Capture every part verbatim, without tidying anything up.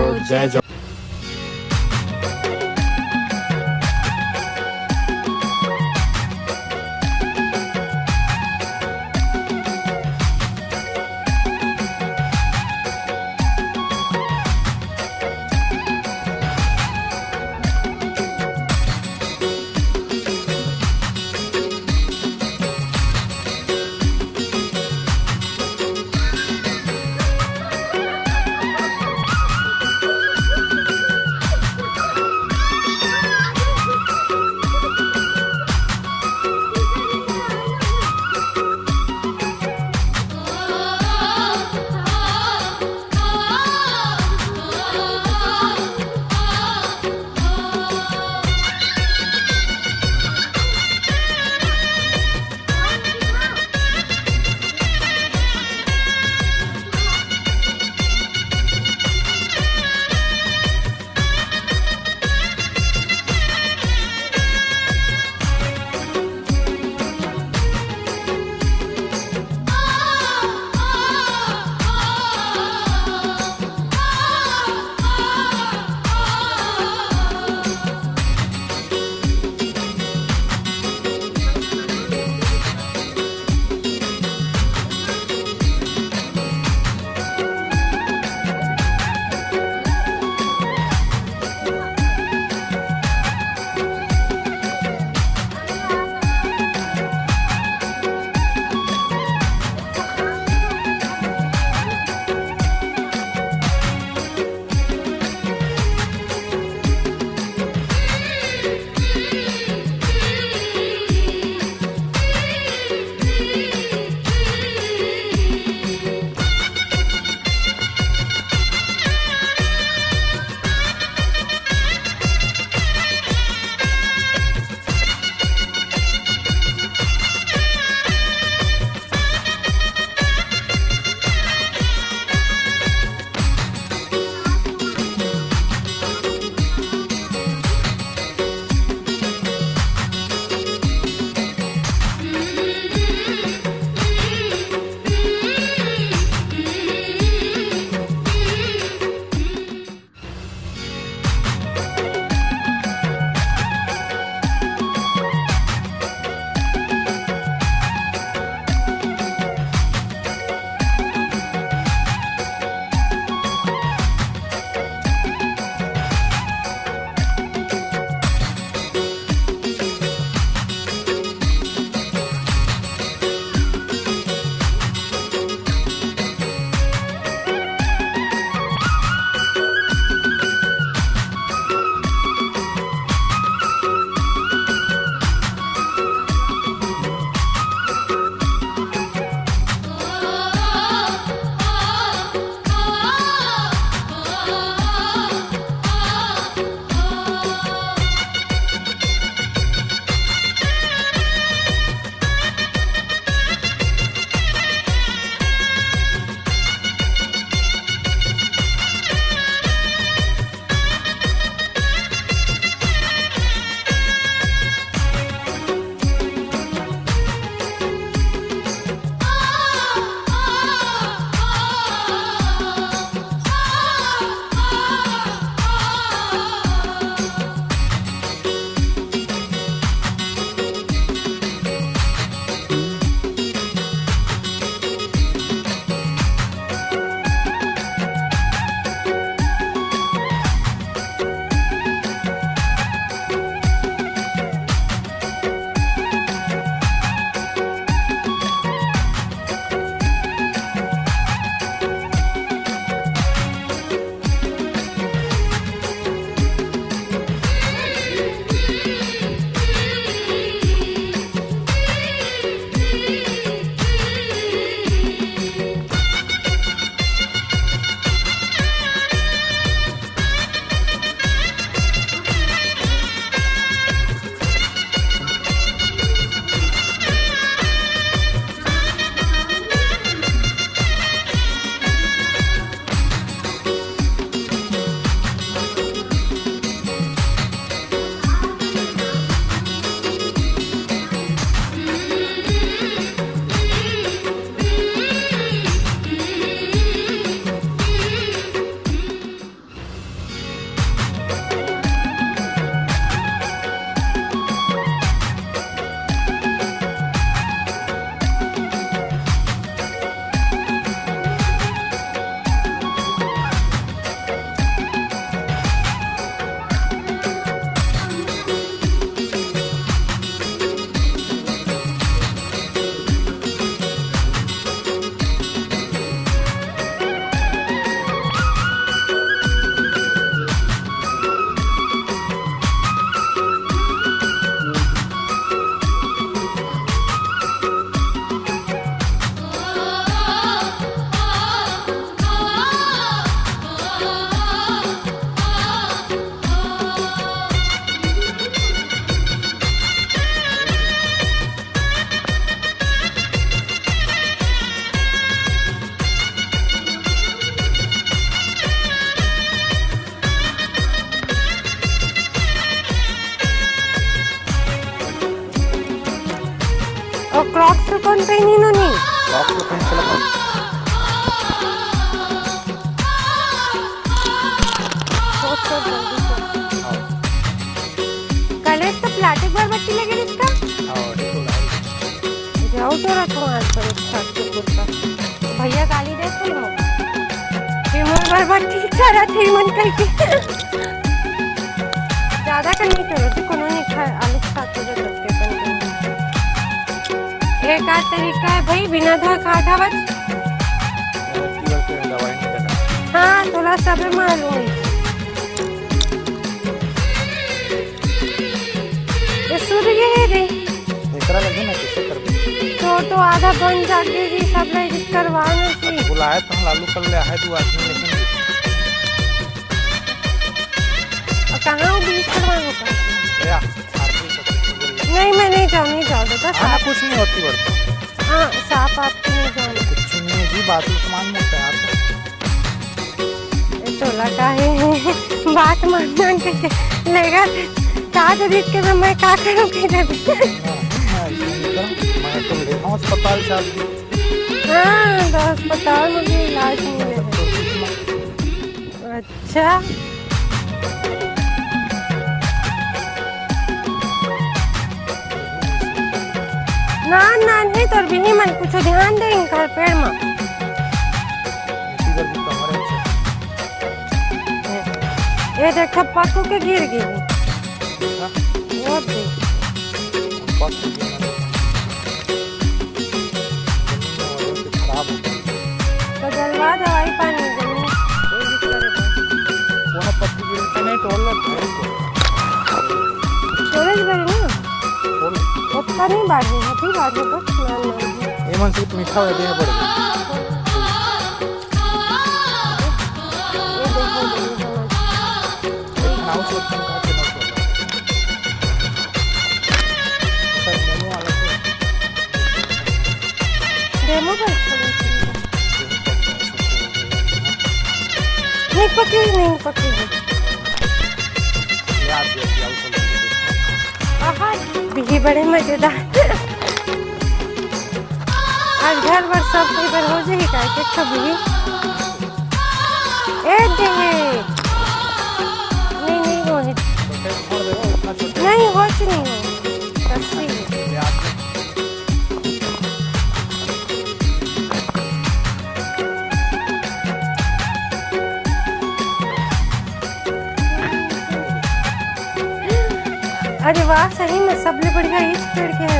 जय जवान। कौन पहनी नोनी? फ्रॉक तो पहन के लगा। सोच, सोच, जल्दी सोच। हाँ। कॉलेज तो प्लास्टिक बरबट्टी लगे इसका। हाँ, ये तो लाल। जाओ तो रखो हाथ पर एक साथ के कुर्ता। भैया गाली देते हो। ये मोर बरबट्टी करा थे मन करके। ज्यादा का नहीं करो, तो कोनो नहीं खा, आलू के साथ तो जो करते हैं। एक आध तरीका है भाई, बिना धोए खा धावत। हाँ, थोड़ा सबे मालूम है। ये सूर्य है रे। एकरा लगे ना, कैसे करबे? तो, तो आधा बन जाके जी, सब ले जी करवा ना जी। बुलाए तो हम लालू कर ले आए दो आदमी, लेकिन और कहाँ वो बीच करवा होता? या, आदमी सब कुछ बोल रहे। नहीं, मैं नहीं जाऊँ, नहीं जाऊँ, दादा, हाँ, साथ कुछ नहीं होती बरता। हाँ, साफ आपकी नहीं जाऊँ। कुछ नहीं है जी, बात तो मान लेते हैं आप। ये टोला का है, बात मान मान के लेगा, का दे देख के मैं, मैं का करूँ के जब? मैं, मैं तो लेता हूँ अस्पताल से आपकी। हाँ, तो अस्पताल में भी इलाज नहीं है। अच्छा। नान, नान है तोर बिनी मन, कुछ ध्यान दे इनकर पेड़ में। ये देख, पक्कू के गिर गिर। वो देख। खराब हो गई। बदलवा दवाई पानी जमीन। कोना पत्ती गिरे के नहीं टोल लो भाई को। स्टोरेज भरे ना? टोल। ओतना नहीं बाढ़े, अभी बाढ़े बस ना, ना। ये मन से मीठा हो गया बड़े। ये देखो, देखो, देखो। खाओ तो तुम खा के ना सो। सर, मेनू वाला तो। डेमो पर छोड़ो। नहीं पकी, नहीं पकी। आहा, बिही बड़े मजेदार। आज घर बर सब कोई बर हो जाही का, एक ठो बिही। ए दे। नहीं, नहीं होही। नहीं, होच नहीं हो। रस्सी है। अरे वाह, सही में सबले बढ़िया इस पेड़ के है।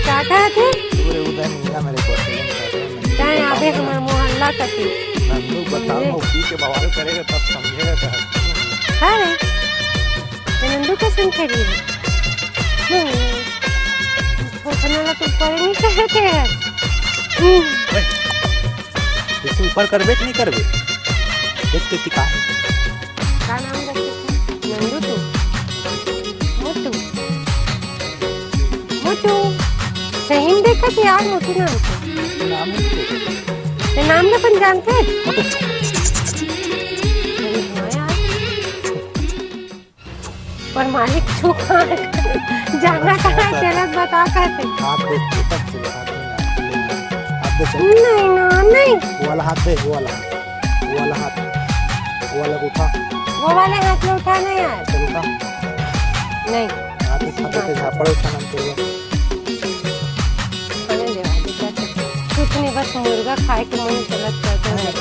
का कहत हे? पूरे उधर नीला मेरे को तैं आबे हमर मोहल्ला कती। नंदू बताओ, समझे? वो पी के बवाल करेगा तब समझेगा क्या? अरे, ये नंदू का सुन के गिरी। हम्म। वो खाना ला तो ऊपर नहीं कहते हैं। हम्म। ओए, इसे ऊपर करबे कि नहीं करबे? देख तो टिका है। का नाम रखे थे? नंदू तू? मोटू? मोटू? सही में देखा थे यार, मोटू नाम से। नाम नहीं देखा। ते नाम ला अपन जानते हैं? मोटू। अरे हाँ यार। पर मालिक छू कहाँ है? जाना कहाँ है? चलत बता कहते। हाथ देख के तब चले, हाथ में ना, हाथ दे चल। नहीं ना, नहीं। वो वाला हाथ दे, वो वाला हाथ। वो वाला हाथ। वो वाला को उठा। वो वाले हाथ में उठा ना यार। चल उठा। नहीं। हाथ में खाते थे, झापड़ उठा ना तेरे। अरे देवा, बेटा, कुछ नहीं, बस मुर्गा खाए के मन चलत करते हैं।